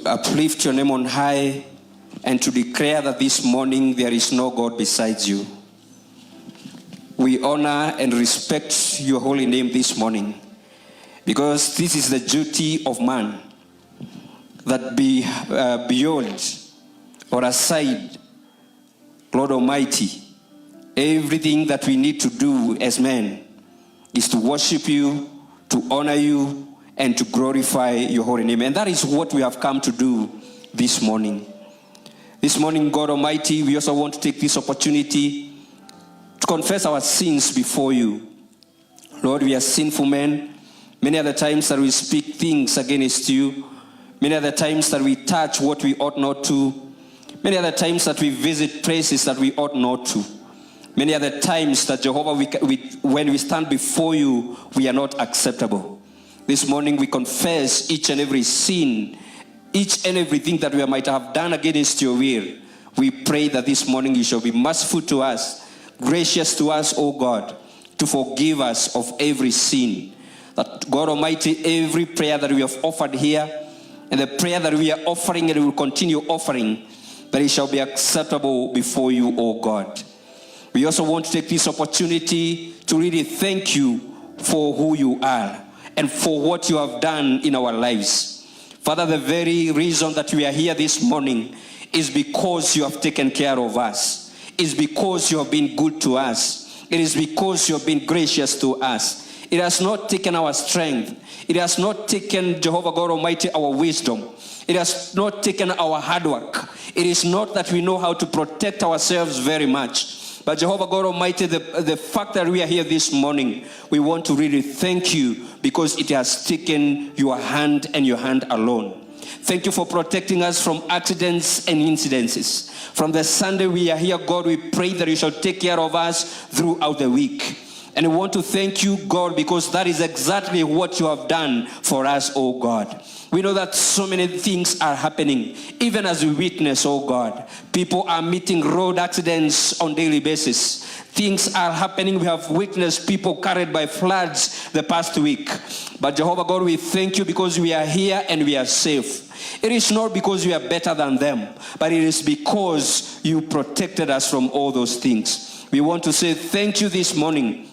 uplift your name on high and to declare that this morning there is no God besides you. We honor and respect your holy name this morning because this is the duty of man that be beyond or aside, Lord Almighty, everything that we need to do as men is to worship you, to honor you, and to glorify your holy name. And that is what we have come to do this morning. This morning, God Almighty, we also want to take this opportunity to confess our sins before you. Lord, we are sinful men. Many other times that we speak things against you. Many other times that we touch what we ought not to. Many other times that we visit places that we ought not to. Many other times that, Jehovah, when we stand before you, we are not acceptable. This morning we confess each and every sin, each and everything that we might have done against your will. We pray that this morning you shall be merciful to us, gracious to us, O God, to forgive us of every sin. That God Almighty, every prayer that we have offered here, and the prayer that we are offering and we will continue offering, that it shall be acceptable before you, O God. We also want to take this opportunity to really thank you for who you are and for what you have done in our lives. Father, the very reason that we are here this morning is because you have taken care of us, is because you have been good to us, it is because you have been gracious to us. It has not taken our strength. It has not taken, Jehovah God Almighty, our wisdom. It has not taken our hard work. It is not that we know how to protect ourselves very much. But Jehovah God Almighty, the fact that we are here this morning, we want to really thank you because it has taken your hand and your hand alone. Thank you for protecting us from accidents and incidences. From the Sunday we are here, God, we pray that you shall take care of us throughout the week. And we want to thank you, God, because that is exactly what you have done for us, oh God. We know that so many things are happening, even as we witness, oh God. People are meeting road accidents on daily basis. Things are happening. We have witnessed people carried by floods the past week. But Jehovah God, we thank you because we are here and we are safe. It is not because we are better than them, but it is because you protected us from all those things. We want to say thank you this morning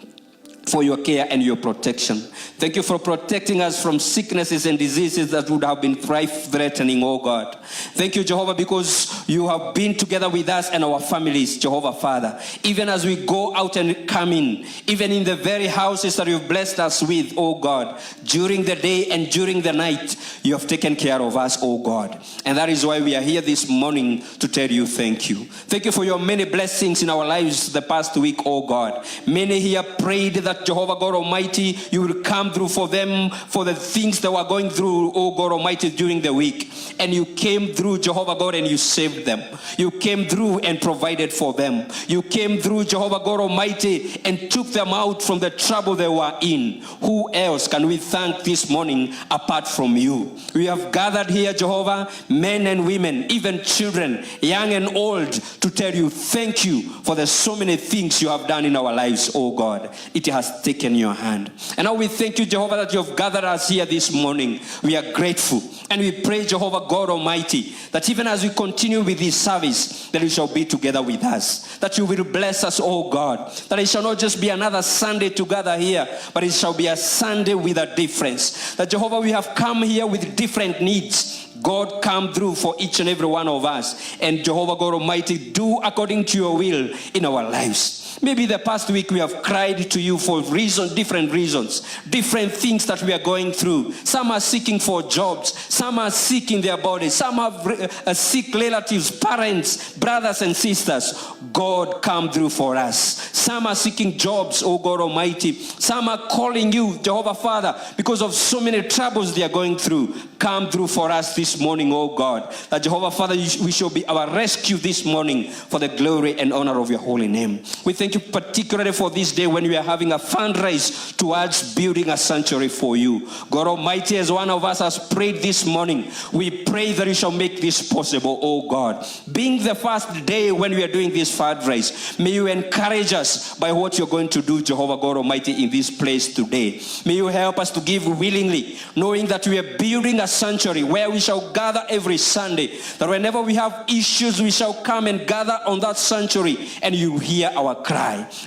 for your care and your protection. Thank you for protecting us from sicknesses and diseases that would have been life-threatening, oh God. Thank you, Jehovah, because you have been together with us and our families, Jehovah Father. Even as we go out and come in, even in the very houses that you've blessed us with, oh God, during the day and during the night, you have taken care of us, oh God. And that is why we are here this morning to tell you thank you. Thank you for your many blessings in our lives the past week, oh God. Many here prayed that Jehovah God Almighty, you will come through for them for the things they were going through, oh God Almighty, during the week. And you came through, Jehovah God, and you saved them. You came through and provided for them. You came through, Jehovah God Almighty, and took them out from the trouble they were in. Who else can we thank this morning apart from you? We have gathered here, Jehovah, men and women, even children, young and old, to tell you thank you for the so many things you have done in our lives, oh God. It has taken your hand. And now we thank you, Jehovah, that you have gathered us here this morning. We are grateful. And we pray, Jehovah God Almighty, that even as we continue with this service, that you shall be together with us. That you will bless us, oh God. That it shall not just be another Sunday together here, but it shall be a Sunday with a difference. That, Jehovah, we have come here with different needs. God, come through for each and every one of us. And Jehovah God Almighty, do according to your will in our lives. Maybe the past week we have cried to you for different reasons, different things that we are going through. Some are seeking for jobs. Some are sick in their bodies. Some have sick relatives, parents, brothers and sisters. God, come through for us. Some are seeking jobs, oh God Almighty. Some are calling you, Jehovah Father, because of so many troubles they are going through. Come through for us this morning, oh God. That Jehovah Father, we shall be our rescue this morning for the glory and honor of your holy name. We thank thank you particularly for this day when we are having a fundraise towards building a sanctuary for you. God Almighty, as one of us has prayed this morning, we pray that you shall make this possible, oh God. Being the first day when we are doing this fundraise, may you encourage us by what you're going to do, Jehovah God Almighty, in this place today. May you help us to give willingly, knowing that we are building a sanctuary where we shall gather every Sunday, that whenever we have issues, we shall come and gather on that sanctuary and you hear our cry.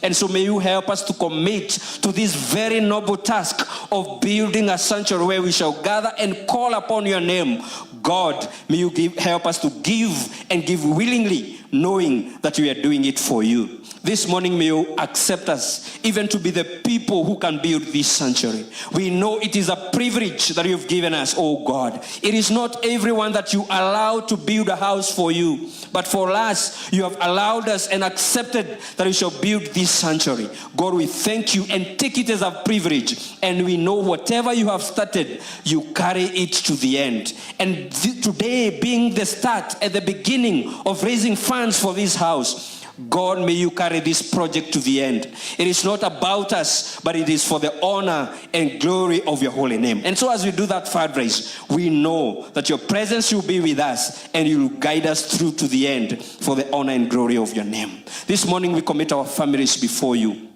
And so may you help us to commit to this very noble task of building a sanctuary where we shall gather and call upon your name. God, may you help us to give and give willingly, knowing that we are doing it for you. This morning, may you accept us even to be the people who can build this sanctuary. We know it is a privilege that you've given us, oh God. It is not everyone that you allow to build a house for you, but for us, you have allowed us and accepted that we shall build this sanctuary. God, we thank you and take it as a privilege. And we know whatever you have started, you carry it to the end. And today being the start at the beginning of raising funds for this house, God, may you carry this project to the end. It is not about us, but it is for the honor and glory of your holy name. And so as we do that fundraise, we know that your presence will be with us and you will guide us through to the end for the honor and glory of your name. This morning we commit our families before you.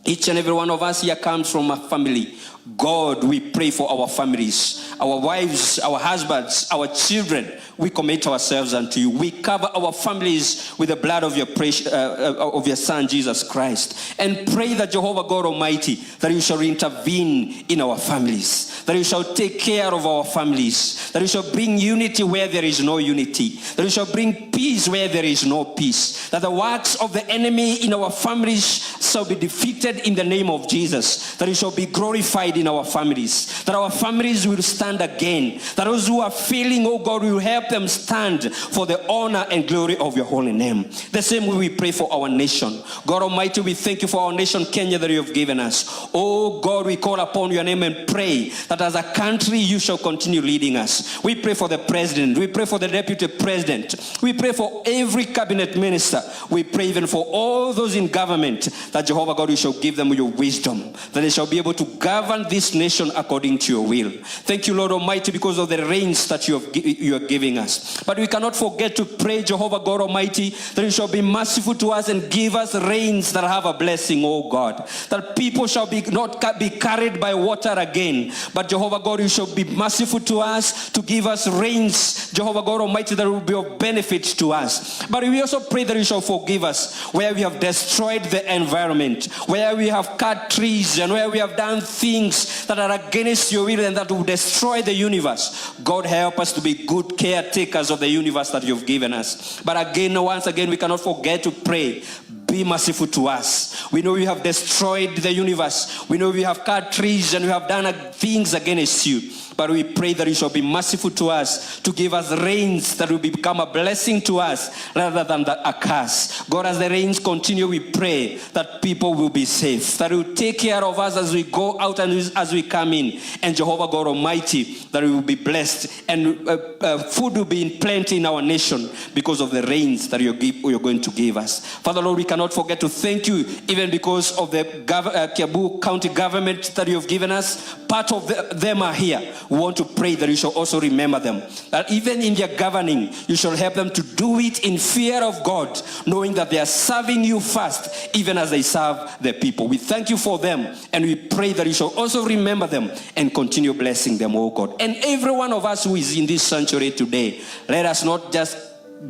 Each and every one of us here comes from a family. God, we pray for our families, our wives, our husbands, our children. We commit ourselves unto you. We cover our families with the blood of your Son, Jesus Christ. And pray that Jehovah God Almighty, that you shall intervene in our families, that you shall take care of our families, that you shall bring unity where there is no unity, that you shall bring peace where there is no peace, that the works of the enemy in our families shall be defeated in the name of Jesus, that you shall be glorified in our families, that our families will stand again, that those who are failing, oh God, will help them stand for the honor and glory of your holy name. The same way we pray for our nation. God Almighty, we thank you for our nation, Kenya, that you have given us. Oh God, we call upon your name and pray that as a country you shall continue leading us. We pray for the president. We pray for the deputy president. We pray for every cabinet minister. We pray even for all those in government, that Jehovah God, you shall give them your wisdom, that they shall be able to govern this nation according to your will. Thank you, Lord Almighty, because of the rains that you are giving us. But we cannot forget to pray, Jehovah God Almighty, that you shall be merciful to us and give us rains that have a blessing, oh God. That people shall be not be carried by water again. But Jehovah God, you shall be merciful to us to give us rains, Jehovah God Almighty, that will be of benefit to us. But we also pray that you shall forgive us where we have destroyed the environment, where we have cut trees, and where we have done things that are against your will and that will destroy the universe. God, help us to be good caretakers of the universe that you've given us. But again, once again, we cannot forget to pray, be merciful to us. We know we have destroyed the universe. We know we have cut trees and we have done things against you. But we pray that you shall be merciful to us, to give us rains that will become a blessing to us rather than a curse. God, as the rains continue, we pray that people will be safe, that you will take care of us as we go out and as we come in. And Jehovah God Almighty, that we will be blessed and food will be in plenty in our nation because of the rains that you're going to give us. Father, Lord, we cannot forget to thank you even because of the Kiambu County government that you have given us. Part of them are here. We want to pray that you shall also remember them, that even in their governing, you shall help them to do it in fear of God, knowing that they are serving you first, even as they serve the people. We thank you for them, and we pray that you shall also remember them and continue blessing them, oh God. And every one of us who is in this sanctuary today, let us not just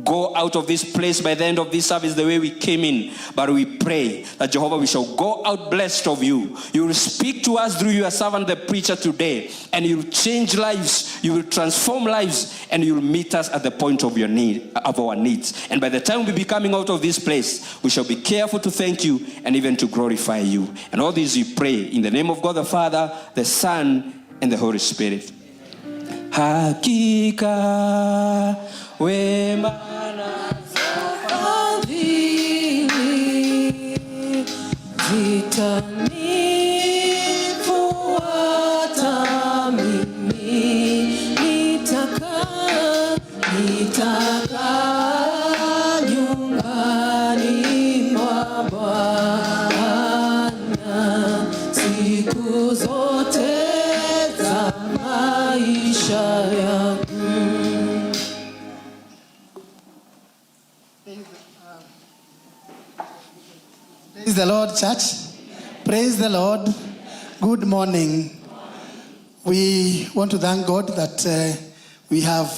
go out of this place by the end of this service the way we came in, but we pray that Jehovah, we shall go out blessed of you. You will speak to us through your servant, the preacher, today, and you will change lives, you will transform lives, and you will meet us at the point of your need, of our needs. And by the time we be coming out of this place, we shall be careful to thank you and even to glorify you. And all this we pray in the name of God the Father, the Son, and the Holy Spirit. Hakika wema na fadhili zitanifuata mimi, nitakaa nyumbani mwa Bwana. the Lord, church. Praise the Lord. Good morning. We want to thank God that we have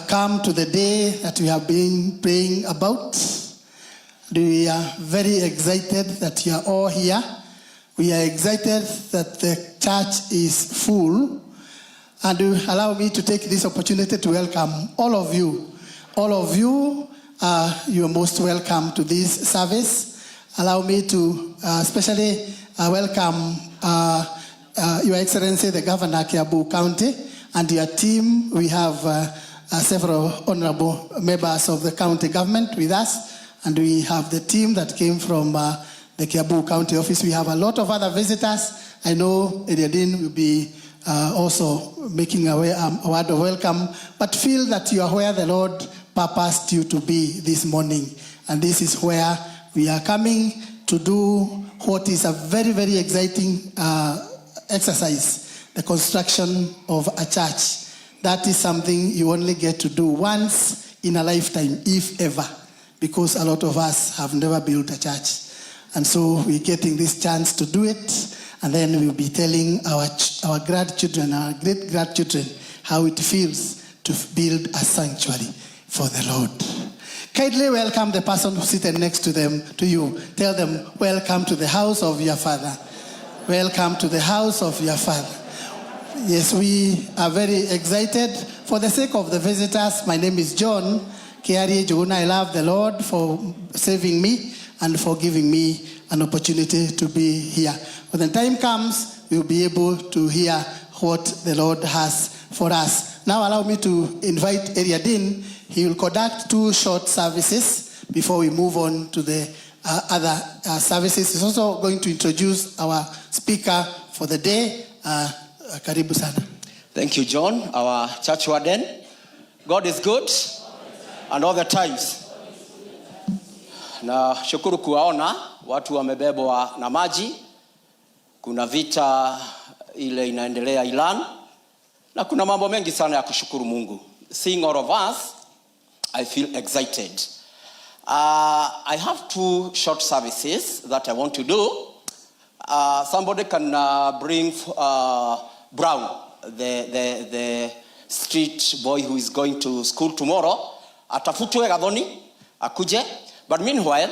come to the day that we have been praying about. We are very excited that you are all here. We are excited that the church is full. And you allow me to take this opportunity to welcome all of you. All of you, you are most welcome to this service. Allow me to especially welcome Your Excellency, the Governor, Kiambu County, and your team. We have several honorable members of the county government with us, and we have the team that came from the Kiambu County office. We have a lot of other visitors. I know Area Dean will be also making a word of welcome, but feel that you are where the Lord purposed you to be this morning. And this is where we are coming to do what is a very, very exciting exercise, the construction of a church. That is something you only get to do once in a lifetime, if ever, because a lot of us have never built a church. And so we're getting this chance to do it, and then we'll be telling our grandchildren, our great grandchildren, how it feels to build a sanctuary for the Lord. Kindly welcome the person who's seated next to them, to you. Tell them, "Welcome to the house of your father. Welcome to the house of your father." Yes, we are very excited. For the sake of the visitors, my name is John Kiari Juguna. I love the Lord for saving me and for giving me an opportunity to be here. When the time comes, we'll be able to hear what the Lord has for us. Now allow me to invite Area Dean. He will conduct two short services before we move on to the other services. He's also going to introduce our speaker for the day. Karibu sana. Thank you, John, our church warden. God is good and all the times. Na shukuru kuwaona watu wamebebwa na maji. Kuna vita ile inaendelea Iran na kuna mambo mengi sana ya kushukuru Mungu. Seeing all of us, I feel excited. I have two short services that I want to do. Somebody can bring Brown, the street boy who is going to school tomorrow. Atafutwe Gathoni, akuje. But meanwhile,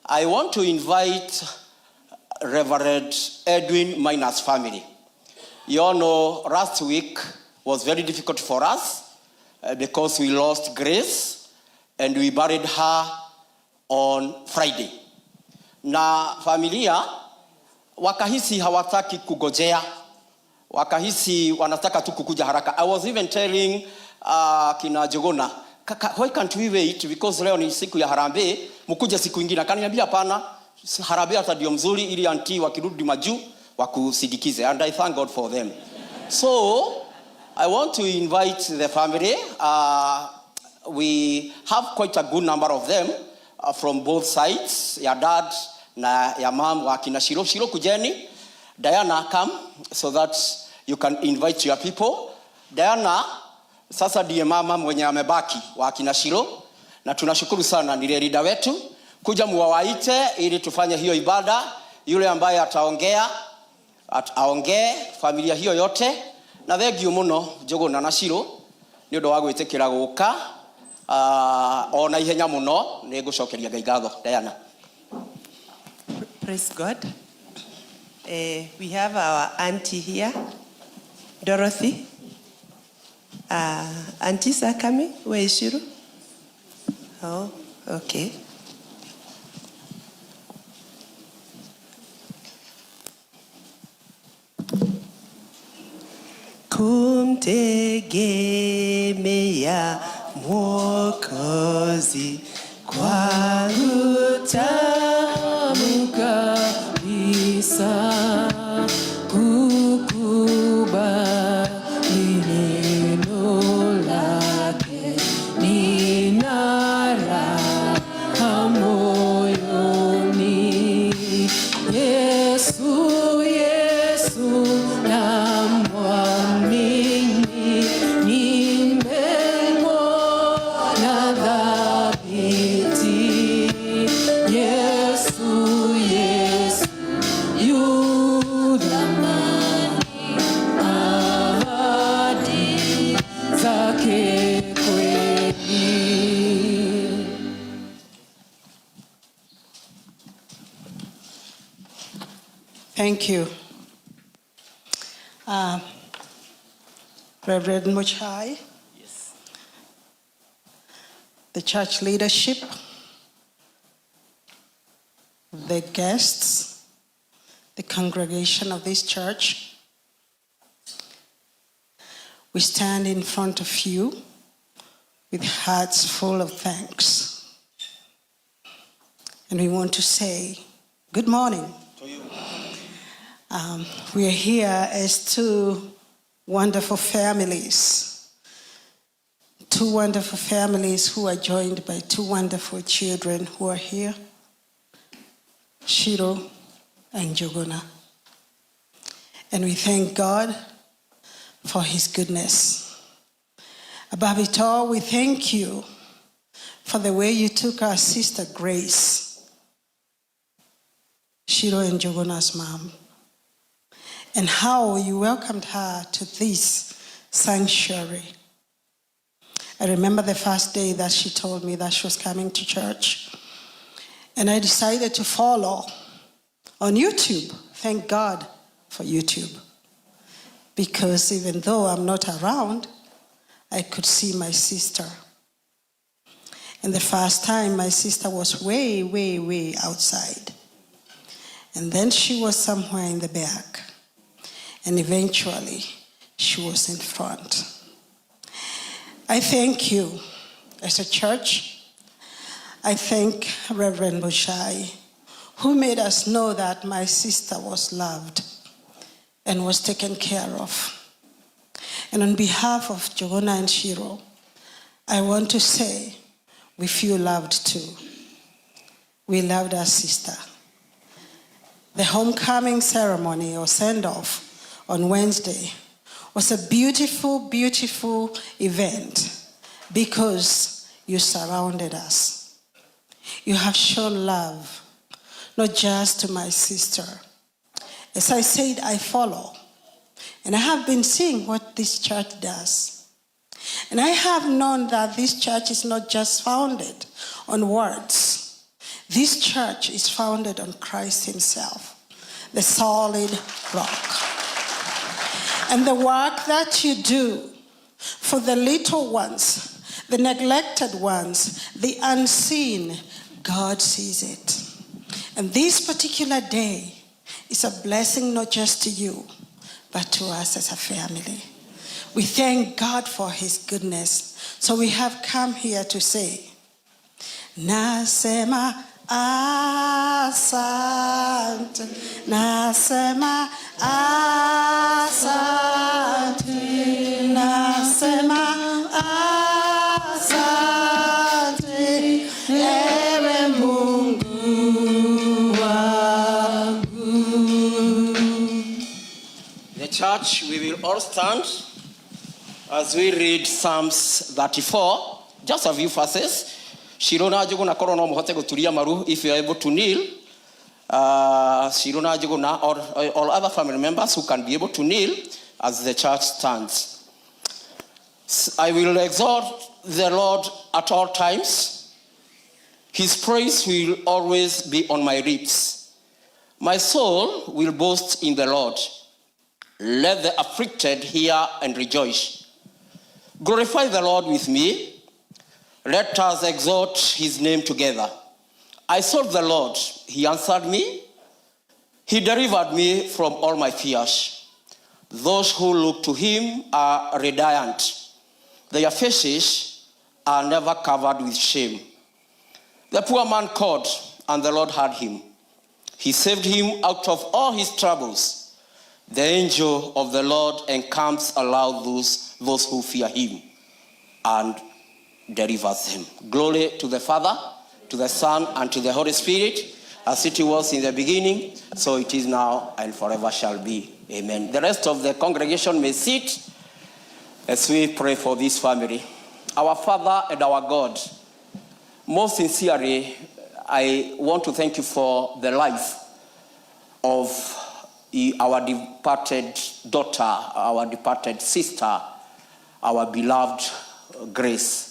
I want to invite Reverend Edwin Miner's family. You all know last week was very difficult for us because we lost Grace and we buried her on Friday. Na familia wakahisi hawataki kugojea, wakahisi wanataka tu kukuja haraka. I was even telling kina Jogona, "Kaka, why can't we wait because leo ni siku ya harambee, mkuje siku ingine." Akaniambia hapana, harambee hata ndio mzuri ili auntie wakirudi majuu wakusindikize, and I thank God for them. So I want to invite the family. We have quite a good number of them from both sides, ya dad na ya mom wa kina Shiro. Shiro, kujeni. Diana, come so that you can invite your people. Diana sasa ndiye mama mwenye amebaki wa kina Shiro, na tunashukuru sana, ni leader wetu kuja muwawaite ili tufanye hiyo ibada. Yule ambaye ataongea aongee, familia hiyo yote. Na thengiũ mũno Njũgũna na Shiro nĩ ũndũ wa gwĩtĩkĩra gũka ona ihenya mũno. Nĩ ngũcokeria Ngai ngatho. Diana. Praise God. We have our auntie here, Dorothy. Aunties are coming. Where is Shiru? Oh, okay. Kumtegemea Mwokozi kwangu tamu kabisa, kukubali neno lake, nina raha moyoni. Yesu, Yesu namwamini, nimemwona thabiti. Yesu. Thank you. Reverend Muchai, Yes. the church leadership, the guests, the congregation of this church, we stand in front of you with hearts full of thanks. And we want to say, good morning. To you. We are here as two wonderful families. Two wonderful families who are joined by two wonderful children who are here, Shiro and Jogona. And we thank God for his goodness. Above it all, we thank you for the way you took our sister Grace, Shiro and Jogona's mom, and how you welcomed her to this sanctuary. I remember the first day that she told me that she was coming to church, and I decided to follow on YouTube. Thank God for YouTube, because even though I'm not around, I could see my sister. And the first time, my sister was way, way, way outside. And then she was somewhere in the back. And eventually, she was in front. I thank you as a church. I thank Reverend Muchai, who made us know that my sister was loved and was taken care of. And on behalf of Jogona and Shiro, I want to say we feel loved too. We loved our sister. The homecoming ceremony or send-off on Wednesday was a beautiful, beautiful event because you surrounded us. You have shown love, not just to my sister. As I said, I follow. And I have been seeing what this church does. And I have known that this church is not just founded on words. This church is founded on Christ himself, the solid rock. And the work that you do for the little ones, the neglected ones, the unseen, God sees it. And this particular day is a blessing not just to you, but to us as a family. We thank God for his goodness. So we have come here to say, Nasema asante, nasema asante, nasema asante, ewe Mungu wangu. The church, we will all stand as we read Psalms 34, just a few verses. Shiro na Njuguna korwo no muhote guturia maru if you are able to kneel. Shiro na Njuguna or all other family members who can be able to kneel as the church stands. I will exalt the Lord at all times. His praise will always be on my lips. My soul will boast in the Lord. Let the afflicted hear and rejoice. Glorify the Lord with me. Let us exalt his name together. I sought the Lord. He answered me. He delivered me from all my fears. Those who look to him are radiant. Their faces are never covered with shame. The poor man called, and the Lord heard him. He saved him out of all his troubles. The angel of the Lord encamps around those who fear him and delivers them. Glory to the Father, to the Son, and to the Holy Spirit, as it was in the beginning, so it is now, and forever shall be. Amen. The rest of the congregation may sit as we pray for this family. Our Father and our God, most sincerely, I want to thank you for the life of our departed daughter, our departed sister, our beloved Grace.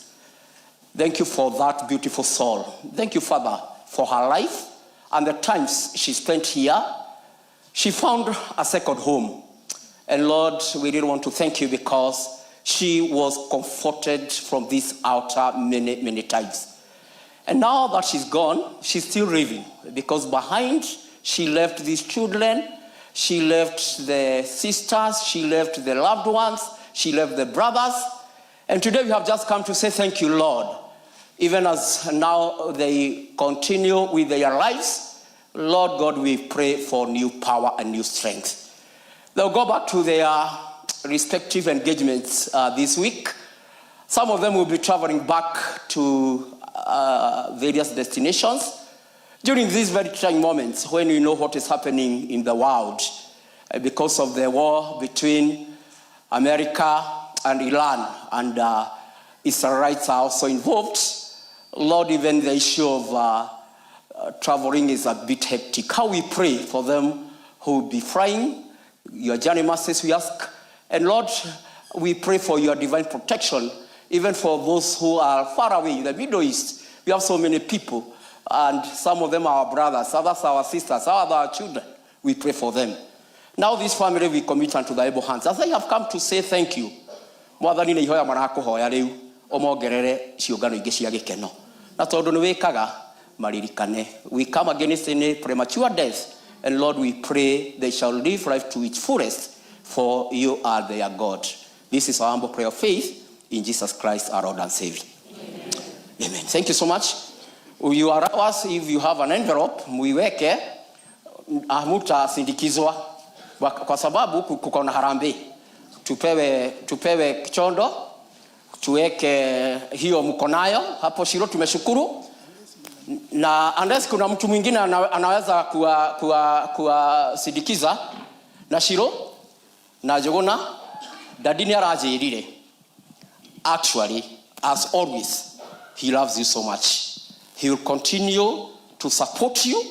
Thank you for that beautiful soul. Thank you, Father, for her life and the times she spent here. She found a second home. And Lord, we really want to thank you because she was comforted from this altar many, many times. And now that she's gone, she's still living because behind she left these children, she left the sisters, she left the loved ones, she left the brothers. And today we have just come to say thank you, Lord. Even as now they continue with their lives, Lord God, we pray for new power and new strength. They'll go back to their respective engagements this week. Some of them will be traveling back to various destinations during these very trying moments when you know what is happening in the world because of the war between America and Iran, and Israelites are also involved. Lord, even the issue of traveling is a bit hectic. How we pray for them who will be flying, your journey mercies we ask. And Lord, we pray for your divine protection, even for those who are far away in the Middle East. We have so many people, and some of them are our brothers, others are our sisters, others are our children. We pray for them. Now this family we commit unto thy able hands. As they have come to say thank you, Mwathani nĩ ihoya marakũhoya rĩu ũmongerere ciũngano ingĩ cia gĩkeno na tondũ nĩ wĩkaga maririkane. We come against any premature death, and Lord, we pray they shall live life to its fullest, for you are their God. This is our humble prayer of faith in Jesus Christ, our Lord and Savior. Amen. Thank you so much. You are ours. If you have an envelope, muiweke. Hamutasindikizwa kwa sababu kuko na harambee. Tupewe chondo tuweke hiyo mko nayo hapo. Shiro, tumeshukuru na unless kuna mtu mwingine anaweza kuwasindikiza na Shiro na Njuguna. Daddy nĩ aranjĩrire, actually, as always, he loves you so much. He will continue to support you,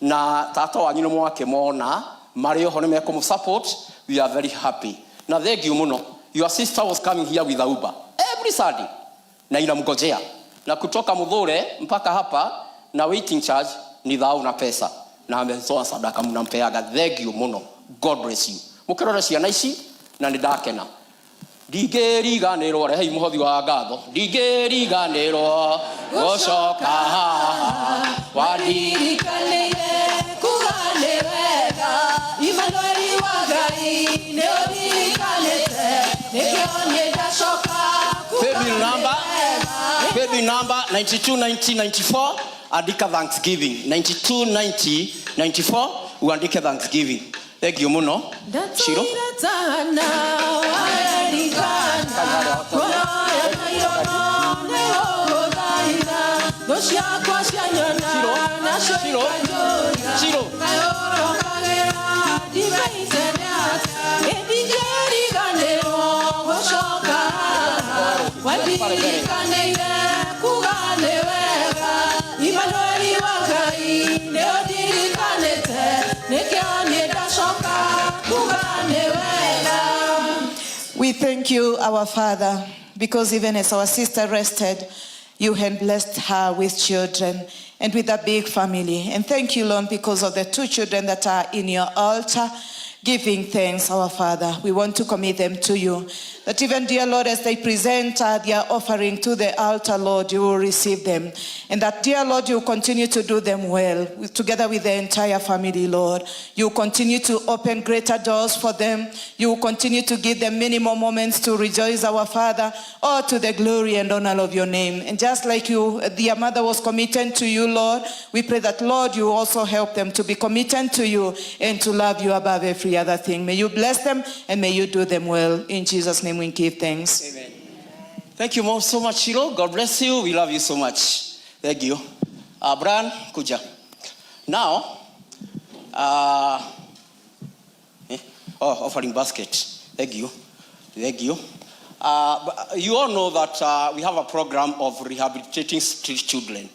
na tata wanyu nĩ mwakĩmona marĩ oho nĩ mekũmũ. We are very happy na thank you mũno. Your sister was coming here with a Uber every Sunday na inamngojea, na kutoka Mudhure mpaka hapa na waiting charge ni thao na pesa, na ametoa sadaka mnampeaga. Thank you mũno. God bless you. Mũkĩrora ciana ici na nĩ ndakena ndingĩriganĩrwo. Rehei mũhothi wa ngatho. Ndingĩriganĩrwo gũcoka haha wandi. Wandirikanĩire kuga nĩ wega Imanueli wa Ngai nĩ ũririkanĩte nĩkĩo niĩ ndacoka kuga. Paybill number, paybill number 929094. Andika thanksgiving 929094, uandike thanksgiving. Thank you muno, Shiro. Ndatũire tana warerikana kũroya na iromo nĩ gũgũthaitha thũ ciakwa cianyona nacio Shiro. ikanjũria Shiro. kayũrokagĩra ndimeite nĩ atĩa ĩndingĩriganĩrwo gũcoka wandirikanĩire kuga nĩ wega Imanueli wa Ngai nĩ ũndirikanĩte nĩkĩo niĩ ndacoka kuga nĩ wega. We thank you, our Father, because even as our sister rested, you had blessed her with children and with a big family. And thank you, Lord, because of the two children that are in your altar, giving thanks, our Father. We want to commit them to you. That even, dear Lord, as they present their offering to the altar, Lord, you will receive them. And that, dear Lord, you will continue to do them well, together with the entire family, Lord. You will continue to open greater doors for them. You will continue to give them many more moments to rejoice, our Father, all to the glory and honor of your name. And just like you, their mother was committed to you, Lord, we pray that, Lord, you also help them to be committed to you and to love you above every other thing. May you bless them and may you do them well. In Jesus' name we give thanks. Amen. Thank you mom so much, Shiro. God bless you. We love you so much. Thank you. Brian, kuja. Now, oh, offering basket. Thank you. Thank you. But you all know that we have a program of rehabilitating street children.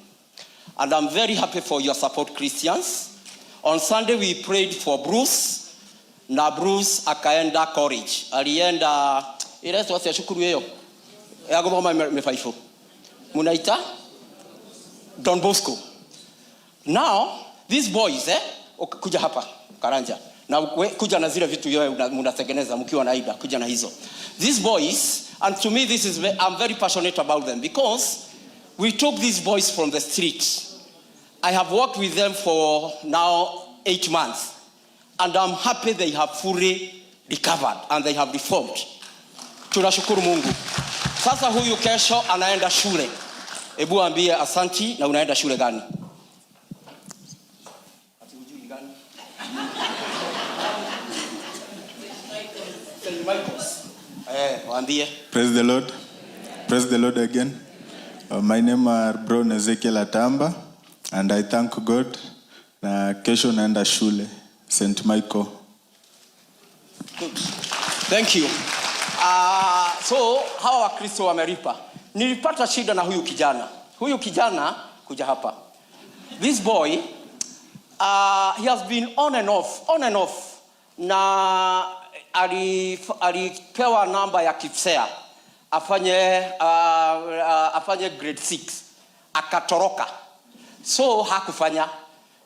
And I'm very happy for your support, Christians. On Sunday, we prayed for Bruce. Na Bruce akaenda college. Alienda, ile atia cukuru ĩyo ya gũthoma mĩbaibũ munaita Don Bosco. Now, these boys, kuja hapa, Karanja. Na kuja na zile vitu yote mnatengeneza mkiwa na Ida, kuja na hizo. These boys, and to me I'm very passionate about them because we took these boys from the street. I have worked with them for now 8 months, and I'm happy they have fully recovered and they have reformed. Tunashukuru Mungu. Sasa huyu kesho anaenda shule. Hebu ambie asanti. Na unaenda shule gani? Ati hujui gani? St. Michael's. Eh, waambie. Praise the Lord. Praise the Lord again. My name is Brown Ezekiel Atamba and I thank God. Na kesho naenda shule St. Michael. Good. Thank you. So hawa Wakristo wamelipa. Nilipata shida na huyu kijana. Huyu kijana, kuja hapa. This boy, he has been on and off, on and off. Na alipewa namba ya KPSEA afanye grade 6, akatoroka, so hakufanya.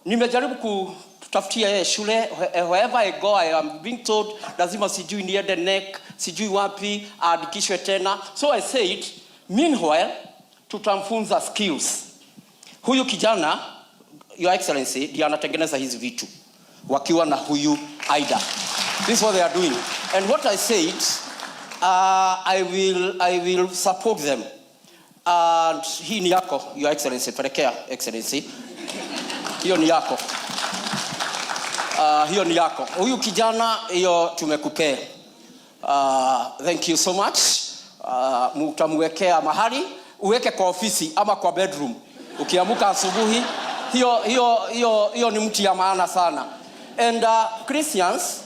Nimejaribu kutafutia yeye shule. Wherever I go, I am being told lazima sijui niende KNEC, sijui wapi, aandikishwe tena. So I said, meanwhile tutamfunza skills. Huyu kijana, Your Excellency, ndiye anatengeneza hizi vitu wakiwa na huyu Aida. This is what they are doing. And what I said, I will support them. And hii ni yako, Your Excellency, pelekea Excellency. Hiyo ni yako. Hiyo ni yako. Huyu kijana, hiyo tumekupea. Thank you so much. Mtamwekea mahali, uweke kwa ofisi ama kwa bedroom. Ukiamuka asubuhi, hiyo hiyo hiyo hiyo ni mti ya maana sana. And Christians,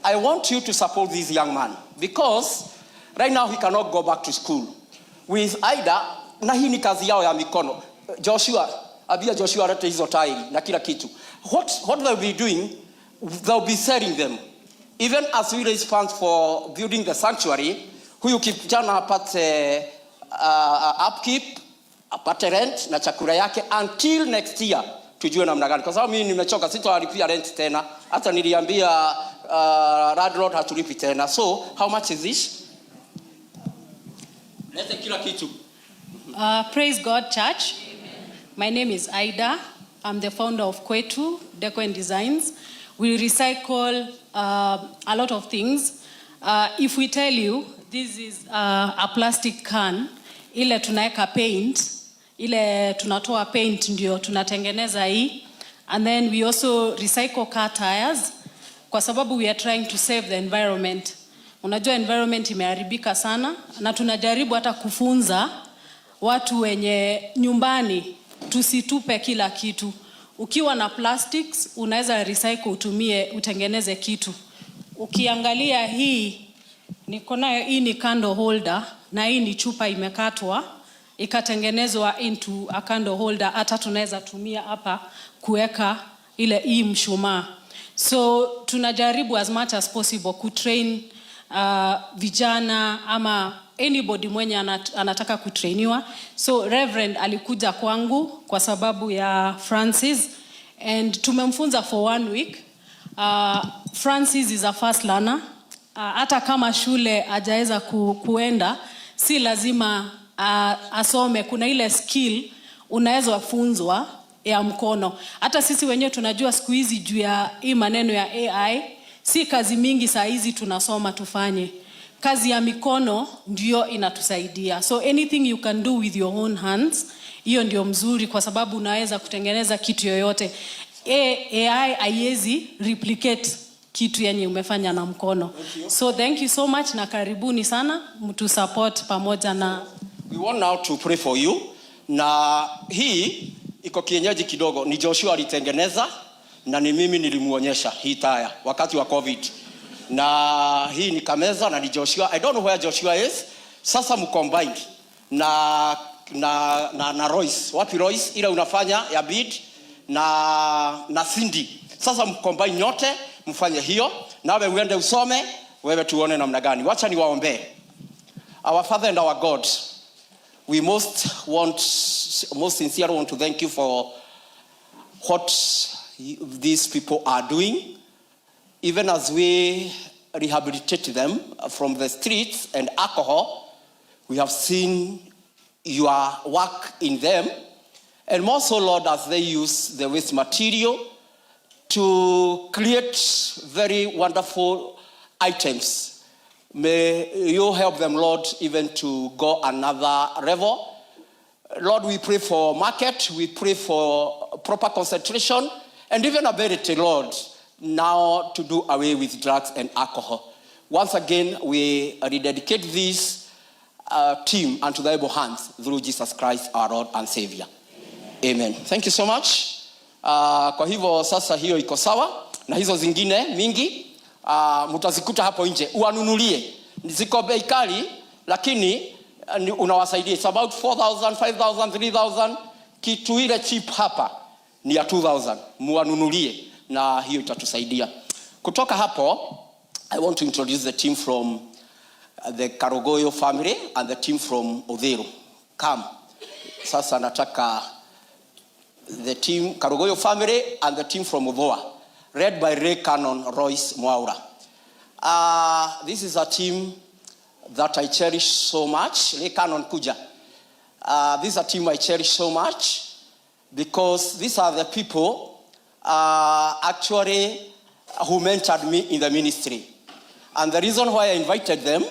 I want you to support this young man because right now he cannot go back to school. With Ida, na hii ni kazi yao ya mikono. Joshua, ambia Joshua alete hizo tairi na kila kitu. What they'll be doing, they'll be selling them. Even as we raise funds for building the sanctuary, huyu kijana apate upkeep, apate rent na chakula yake until next year tujue namna gani, kwa sababu mimi nimechoka, sitawalipia rent tena. Hata niliambia landlord hatulipi tena. So how much is this? Lete kila kitu. Praise God, church. My name is Ida. I'm the founder of Kwetu Deco and Designs. We recycle a lot of things. If we tell you this is a plastic can, ile tunaweka paint, ile tunatoa paint ndio tunatengeneza hii. And then we also recycle car tires kwa sababu we are trying to save the environment. Unajua environment imeharibika sana na tunajaribu hata kufunza watu wenye nyumbani tusitupe kila kitu. Ukiwa na plastics unaweza recycle, utumie utengeneze kitu. Ukiangalia hii niko nayo, hii ni candle holder na hii ni chupa imekatwa ikatengenezwa into a candle holder. Hata tunaweza tumia hapa kuweka ile hii mshumaa. So tunajaribu as much as possible kutrain vijana ama anybody mwenye anataka kutrainiwa. So Reverend alikuja kwangu kwa sababu ya Francis and tumemfunza for one week. Francis is a fast learner. Hata kama shule hajaweza kuenda, si lazima asome. Kuna ile skill unaweza funzwa ya mkono. Hata sisi wenyewe tunajua siku hizi juu ya hii maneno ya AI, si kazi mingi saa hizi tunasoma tufanye. Kazi ya mikono ndio inatusaidia. So anything you can do with your own hands, hiyo ndio mzuri kwa sababu unaweza kutengeneza kitu yoyote. AI haiwezi replicate kitu yenye umefanya na mkono. So thank you so much na karibuni sana mtu support pamoja na We want now to pray for you. Na hii iko kienyeji kidogo, ni Joshua alitengeneza na ni mimi nilimuonyesha hii taya wakati wa COVID. Na hii ni kameza na ni Joshua. I don't know where Joshua is. Sasa mcombine na Royce. Wapi Royce? Ile unafanya ya bead na Cindy. Sasa mcombine nyote mfanye hiyo, nawe uende usome, wewe tuone namna gani. Wacha niwaombee. Our Father and our God, we most sincerely want to thank you for what these people are doing. Even as we rehabilitate them from the streets and alcohol, we have seen your work in them. And more so, Lord, as they use the waste material to create very wonderful items. May you help them, Lord, even to go another level. Lord, we pray for market, we pray for proper concentration, and even ability, Lord, now to do away with drugs and alcohol. Once again, we rededicate this team unto thy able hands through Jesus Christ, our Lord and Savior. Amen. Thank you so much. Kwa hivyo sasa hiyo iko sawa na hizo zingine mingi mtazikuta hapo nje, uwanunulie. Ziko bei kali, lakini unawasaidia. It's about 4000, 5000, 3000. Kitu ile cheap hapa ni ya 2000. Muwanunulie na hiyo itatusaidia. Kutoka hapo, I want to introduce the team from the Karogoyo family and the team from Odhero. Come. Sasa nataka the team Karogoyo family and the team from Ovoa, led by Ray Canon Royce Mwaura. This is a team that I cherish so much. Ray Canon kuja. This is a team I cherish so much because these are the people actually who mentored me in the ministry. And the reason why I invited them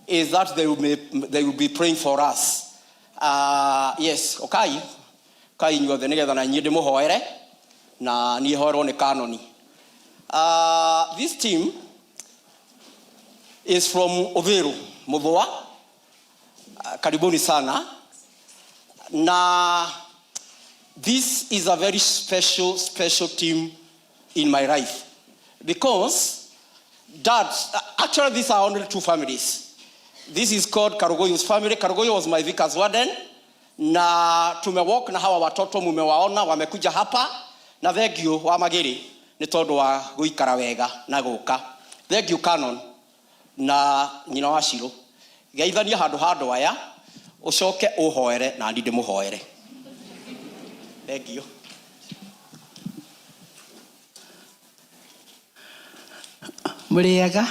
is that they will be praying for us. Yes, okay. Kai inyuothe nigetha na inyuĩ ndĩmũhoere na niĩ hoerwo nĩ kanoni. This team is from Uthiru, Muthua. Karibuni sana. Na this is a very special, special team in my life because dad, actually these are only two families. This is called Karugoyo's family. Karugoyo was my vicar's warden. Na tumewalk na hawa watoto mumewaona wamekuja hapa na thank you wa magiri nĩ tondũ wa gũikara wega na gũka. Thank you Canon na nyina wa Shiro. Geithania handũ ha andũ aya ũcoke ũhoere na niĩ ndĩmũhoere. Thank you. Mũrĩega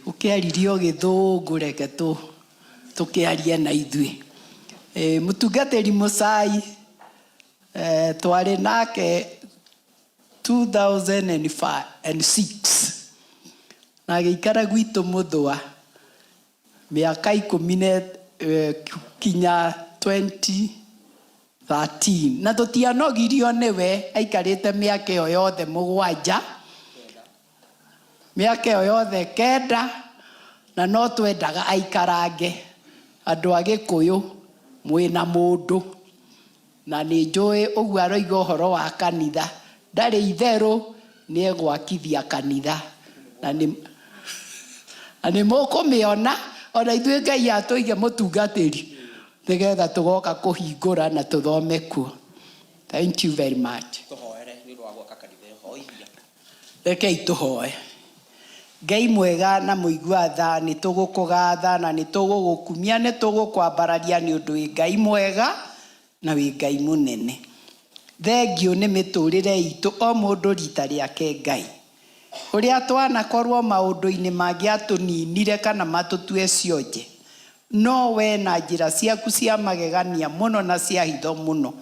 ũkĩaririo gĩthũngũ reke tũkĩarie na ithuĩ. Mũtungatĩri Mũcai twarĩ nake 2006 na agĩikara gwitũ Mũthũa mĩaka ikũmi na kinya 2013 na tũtianogirio nĩwe, aikarĩte mĩaka ĩyo yothe mũgwanja, mĩaka ĩyo yothe kenda, na no twendaga aikarange. Andũ a Gĩkũyũ mwĩna mũndũ na nĩ njũĩ ũguo aroiga ũhoro wa kanitha, ndarĩ itherũ nĩ egwakithia kanitha na nĩ mũkũmĩona ona ithuĩ Ngai atũige mũtungatĩri nĩgetha tũgoka kũhingũra na tũthome kuo. Thank you very much. Tũhoere nĩ ũndũ wa gwaka kanitha ĩyo. Hoithia. Rekei tũhoe. Ngai mwega na mũigua tha, nĩ tũgũkũgatha na nĩ tũgũgũkumia, nĩ tũgũkwambararia nĩ ũndũ wĩ Ngai mwega na wĩ Ngai mũnene. Thengiũ nĩ mĩtũrĩre itũ o mũndũ rita rĩake Ngai. Ũrĩa twanakorwo maũndũ-inĩ mangĩ atũninire kana matũtue cionje, no we na njĩra ciaku cia magegania mũno na cia hitho mũno,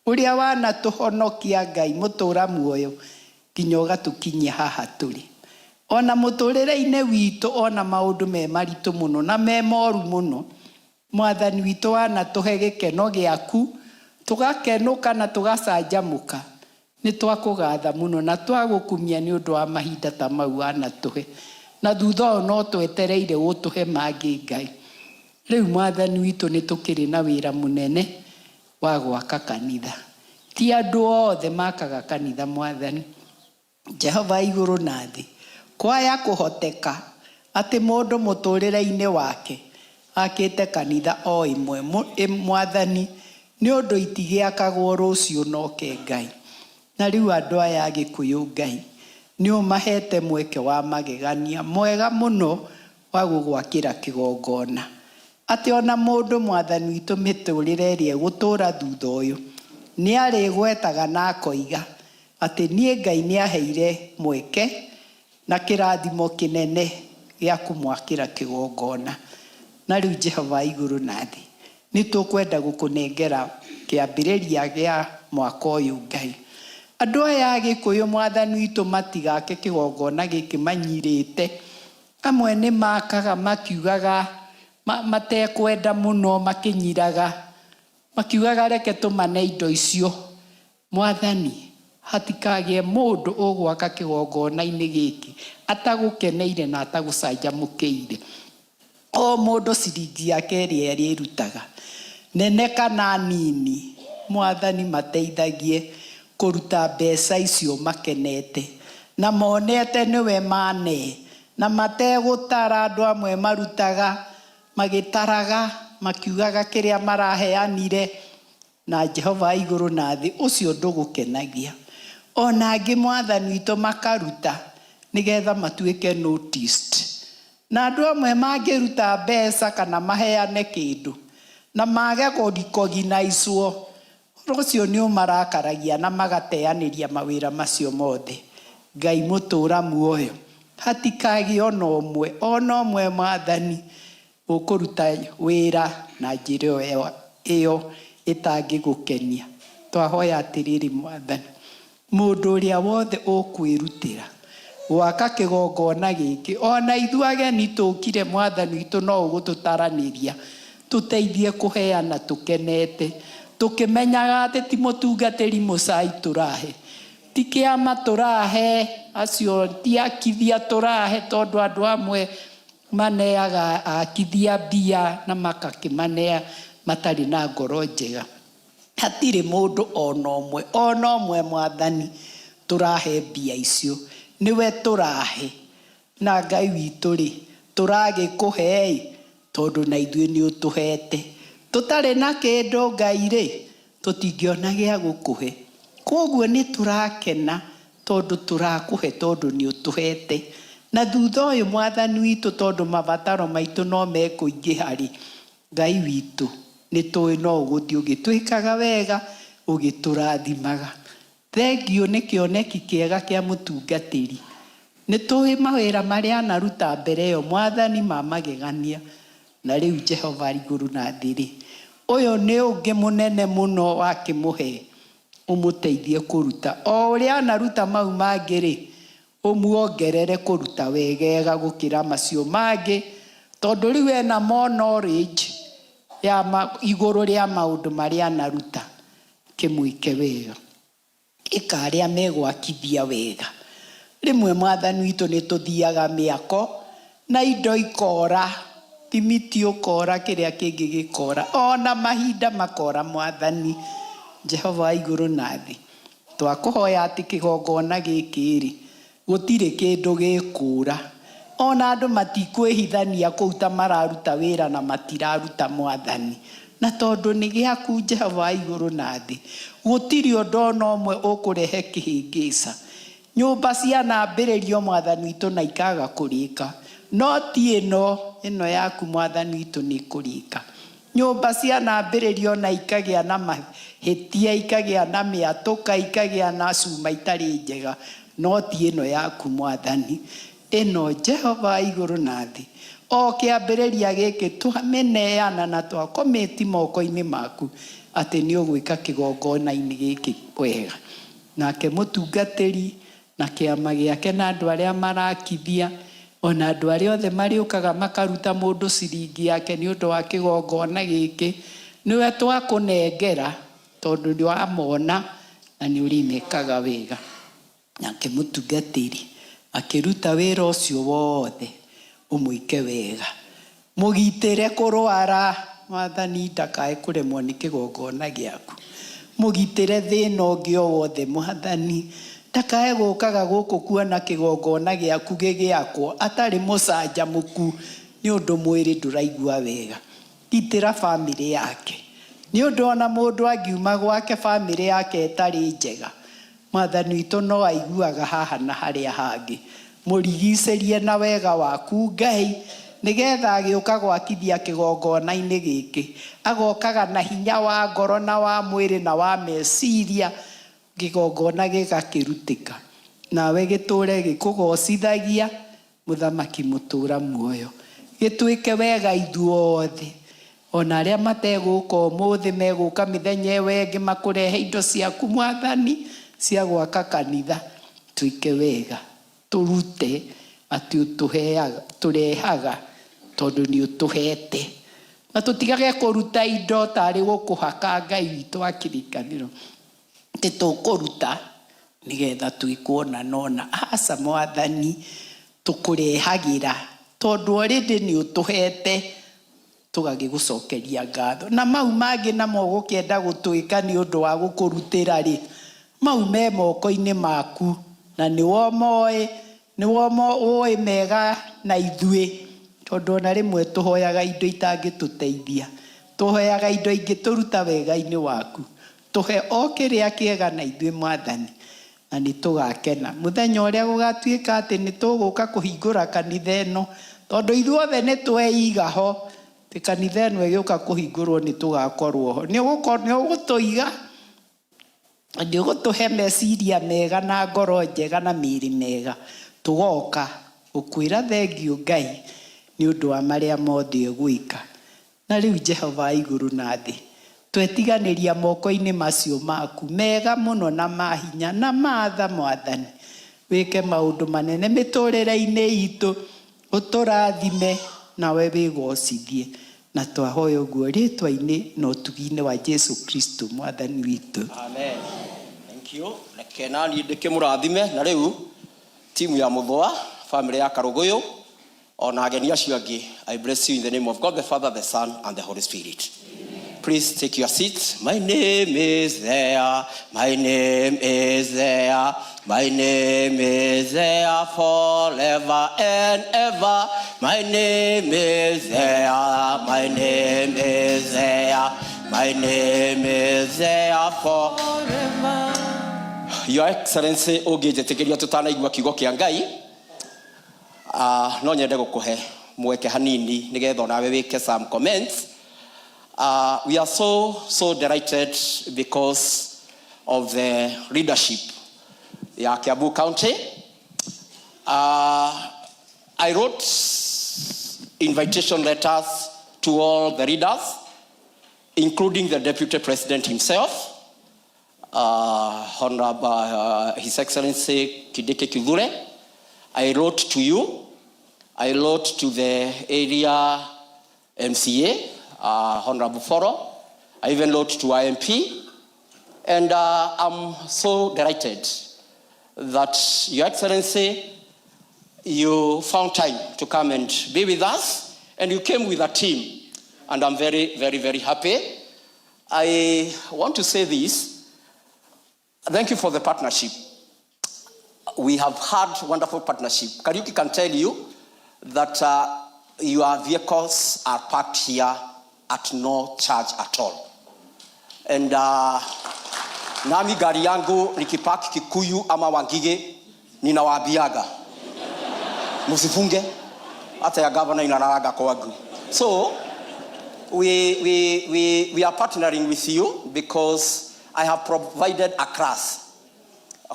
ũrĩa wanatũhonokia Ngai mũtũra muoyo nginya ũgatũkinyia haha tũrĩ. Ona mũtũrĩre-inĩ witũ ona maũndũ me maritũ mũno na me moru mũno, Mwathani witũ wanatũhe gĩkeno gĩaku, tũgakenũka na tũgacanjamũka. Nĩ twakũgatha mũno na twagũkumia nĩ ũndũ wa mahinda ta mau wanatũhe. Na thutha ũyũ no twetereire ũtũhe mangĩ Ngai. Rĩu Mwathani witũ nĩ tũkĩrĩ na wĩra mũnene wa gwaka kanitha. Ti andũ othe makaga kanitha Mwathani. Jehova igũrũ na thĩ. Kwaya kũhoteka atĩ mũndũ mũtũrĩre-inĩ wake akĩte kanitha o ĩmwe Mwathani, nĩ ũndũ itigĩakagwo rũciũ noke Ngai. Na rĩu andũ aya a Gĩkũyũ Ngai nĩ ũmahete mweke wa magegania mwega mũno wa gũgwakĩra kĩgongona, atĩ ona mũndũ Mwathani witũ mĩtũrĩre ĩrĩa egũtũra thutha ũyũ nĩ arĩgwetaga na akoiga Atĩ niĩ Ngai nĩ aheire mweke na kĩrathimo kĩnene gĩa kũmwakĩra kĩgongona. Na rĩu Jehova wa igũrũ na thĩ, nĩ tũkwenda gũkũnengera kĩambĩrĩria gĩa mwaka ũyũ Ngai. Andũ aya a Gĩkũyũ Mwathani witũ matigake kĩgongona gĩkĩ manyirĩte. Amwe nĩ makaga makiugaga matekwenda mũno makĩnyiraga, makiugaga reke tũmane indo icio. Mwathani, hatikagĩe mũndũ ũgwaka kĩgongona-inĩ gĩkĩ atagũkeneire na atagũcanjamũkĩire. O mũndũ ciringi yake ĩrĩa arĩrutaga, nene kana nini, Mwathani mateithagie kũruta mbeca icio makenete, na monete nĩwe manee, na mategũtara. Andũ amwe marutaga magĩtaraga, makiugaga kĩrĩa maraheanire, Na Jehova wa igũrũ na thĩ, ũcio ndũgũkenagia. O na angĩ Mwathani witũ makaruta nĩgetha matuĩke noticed. Na andũ amwe mangĩruta mbeca kana maheane kĩndũ na mage kũ recognizwo, ũhoro ũcio nĩ ũmarakaragia na magateanĩria mawĩra macio mothe. Ngai mũtũra muoyo, hatikagĩe o na ũmwe, o na ũmwe Mwathani, Ũkũruta wĩra na njĩra ĩyo ĩtangĩgũkenia. Twahoya atĩrĩrĩ Mwathani, mũndũ ũrĩa wothe ũkwĩrutĩra gwaka kĩgongona gĩkĩ, o na ithuĩ ageni tũkire Mwathani witũ no ũgũtũtaranĩria, tũteithie kũheana tũkenete, tũkĩmenyaga atĩ ti mũtungatĩri mũcai tũrahe, ti kĩama tũrahe, acio ti akithia tũrahe tondũ andũ amwe Maneaga akithia mbia na makakĩmanea matarĩ na ngoro njega. Hatirĩ mũndũ o na ũmwe, o na ũmwe Mwathani, tũrahe mbia icio. Nĩwe tũrahe. Na Ngai witũ-rĩ, tũragĩkũhe-ĩ, tondũ na ithuĩ nĩũtũhete. Tũtarĩ na kĩndũ Ngai-rĩ, tũtingĩona gĩa gũkũhe. Kwoguo nĩ tũrakena tondũ tũrakũhe tondũ nĩ ũtũhete. Na thutha ũyũ Mwathani witũ tondũ mabataro maitũ no mekũingĩha-rĩ, Ngai witũ, nĩ tũĩ no ũgũthiĩ ũgĩtwĩkaga wega, ũgĩtũrathimaga. Thengiũ nĩ kĩoneki kĩega kĩa mũtungatĩri. Nĩ tũĩ mawĩra marĩa anaruta mbere ĩyo Mwathani ma magegania. Na rĩu Jehova igũrũ na thĩ-rĩ, ũyũ nĩ ũngĩ mũnene mũno wakĩmũhe ũmũteithie kũruta. O ũrĩa anaruta mau mangĩ-rĩ, ũmuongerere kũruta wegega gũkĩra macio mangĩ, tondũ rĩu ena more knowledge ya igũrũ rĩa maũndũ marĩa anaruta. Kĩmwĩke wega. Ĩka arĩa megwakithia wega. Rĩmwe Mwathani witũ nĩtũthiaga mĩako na indo ikora, thimiti ũkora, kĩrĩa kĩngĩ gĩkora, ona mahinda makora Mwathani Jehova wa igũrũ na thĩ. Twakũhoya atĩ kĩgongona gĩkĩ-rĩ, Gũtirĩ kĩndũ gĩkũũra. O na andũ matikwĩhithania kũu ta mararuta wĩra na matiraruta, Mwathani. Na tondũ nĩ gĩaku, Jehova wa igũrũ na thĩ, gũtirĩ ũndũ o na ũmwe ũkũrehe kĩhĩngĩca. Nyũmba cianambĩrĩrio, Mwathani witũ, na ikaga kũrĩka, no ti ĩno, ĩno yaku, Mwathani witũ, nĩ ĩkũrĩka. Nyũmba cianambĩrĩrio na ikagĩa na mahĩtia, ikagĩa na mĩatũka, ikagĩa na cuma itarĩ njega, no ti ĩno yaku, Mwathani. Ĩno, Jehova wa igũrũ na thĩ, o kĩambĩrĩria gĩkĩ twamĩneana na twa commit moko-inĩ maku atĩ nĩũgwĩka kĩgongona-inĩ gĩkĩ wega. Nake mũtungatĩri na kĩama gĩake na andũ arĩa marakithia, o na andũ arĩa othe marĩũkaga makaruta mũndũ ciringi yake nĩ ũndũ wa kĩgongona gĩkĩ, nĩwe twakũnengera, tondũ nĩwamona na nĩũrĩmekaga wega. Nake mũtungatĩri akĩruta wĩra ũcio wothe, ũmwĩke wega. Mũgitĩre kũrwara, Mwathani ndakae kũremwo nĩ kĩgongona gĩaku. Mũgitĩre thĩna ũngĩ o wothe, Mwathani ndakae gũkaga gũkũ kuona kĩgongona gĩaku gĩgĩakwo atarĩ mũcanjamũku nĩ ũndũ mwĩrĩ ndũraigua wega. Gitĩra famĩlĩ yake nĩ ũndũ ona mũndũ angiuma gwake famĩlĩ yake ĩtarĩ njega, Mwathani witũ no aiguaga haha na harĩa hangĩ. Mũrigicĩrie na wega waku, Ngai, nĩ getha agĩũka gwakithia kĩgongona-inĩ gĩkĩ, agokaga na hinya wa ngoro na wa mwĩrĩ na wa meciria. Kĩgongona gĩgakĩrutĩka nawe gĩtũre gĩkũgocithagia mũthamaki mũtũra muoyo gĩtuĩke wega ithuothe ona arĩa mategũka ũmũthĩ megũka mĩthenya ĩyo ĩngĩ makũrehe indo ciaku mwathani cia gwaka kanitha tuĩke wega tũrute atĩ ũtũheaga tũrehaga tondũ nĩ ũtũhete na tũtigage kũruta indo tarĩ gũkũhaka Ngai witũ wa kĩrĩkanĩro atĩ tũkũruta nĩgetha twĩkwo na nona aca mwathani tũkũrehagĩra tondũ already nĩ ũtũhete tũgagĩgũcokeria ngatho na mau mangĩ namo ũgũkĩenda gũtwĩka nĩ ũndũ wa gũkũrutĩra rĩ mau me moko-inĩ maku na nĩwo moĩ nĩwo ũĩ mega na ithuĩ tondũ ona rĩmwe tũhoyaga indo itangĩtũteithia tũhoyaga indo ingĩtũruta wega-inĩ waku tũhe o kĩrĩa kĩega na ithuĩ mwathani na nĩ tũgakena mũthenya ũrĩa gũgatuĩka atĩ nĩ tũgũka kũhingũra kanitha ĩno tondũ ithuothe nĩ tweiga ho atĩ kanitha ĩno ĩgĩũka kũhingũrwo nĩ tũgakorwo ho nĩ ũgũtũiga nĩ ũgũtũhe meciria mega na ngoro njega na mĩĩrĩ mĩega tũgoka gũkwĩra thengiũ Ngai nĩ ũndũ wa marĩa mothe ũgwĩka na rĩu Jehova wa igũrũ na thĩ twetiganĩria moko-inĩ macio maku mega mũno na mahinya na matha mwathani wĩke maũndũ manene mĩtũrĩre-inĩ itũ ũtũrathime nawe wĩgocithie na twahoya ũguo rĩtwa-inĩ na ũtugi-inĩ wa Jesu Kristo mwathani witũ. Amen. Thank you. Reke naniĩ ndĩkĩmũrathime na rĩu timu ya Muthua, family ya Karũgũyũ ona ageni acio angĩ. I bless you in the name of God the Father, the Son and the Holy Spirit. Please take your seats. My name is there. My name is there. My name is there forever and ever. My name is there. My name is there. My name is there forever. Your Excellency, ũngĩnjĩtĩkĩria tũtanaigua kiugo kĩa Ngai, no nyende gũkũhe mweke hanini nĩgetha onawe wĩke some comments. We are so, so delighted because of the leadership ya Kiambu County. I wrote invitation letters to all the leaders, including the Deputy President himself, Honorable His Excellency Kindiki Kithure. I wrote to you. I wrote to the area MCA, Honorable Foro. I even wrote to IMP. And I'm so delighted that, Your Excellency, you found time to come and be with us, and you came with a team. And I'm very, very, very happy. I want to say this. Thank you for the partnership. We have had wonderful partnership. Kariuki can tell you that your vehicles are parked here at no charge at all. And nami gari yangu nikipark Kikuyu ama Wangige ninawaambiaga msifunge, hata ya governor inalalaga kwangu. So we are partnering with you because I have provided a class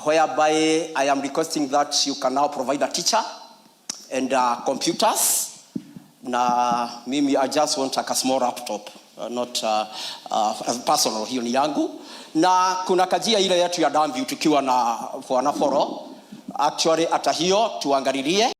whereby I am requesting that you can now provide a teacher and computers. Na mimi I just want like a small laptop, not personal, hiyo ni yangu. Na kuna kajia ile yetu ya Damview tukiwa na Bwana Foro. Actually hata hiyo tuangalilie.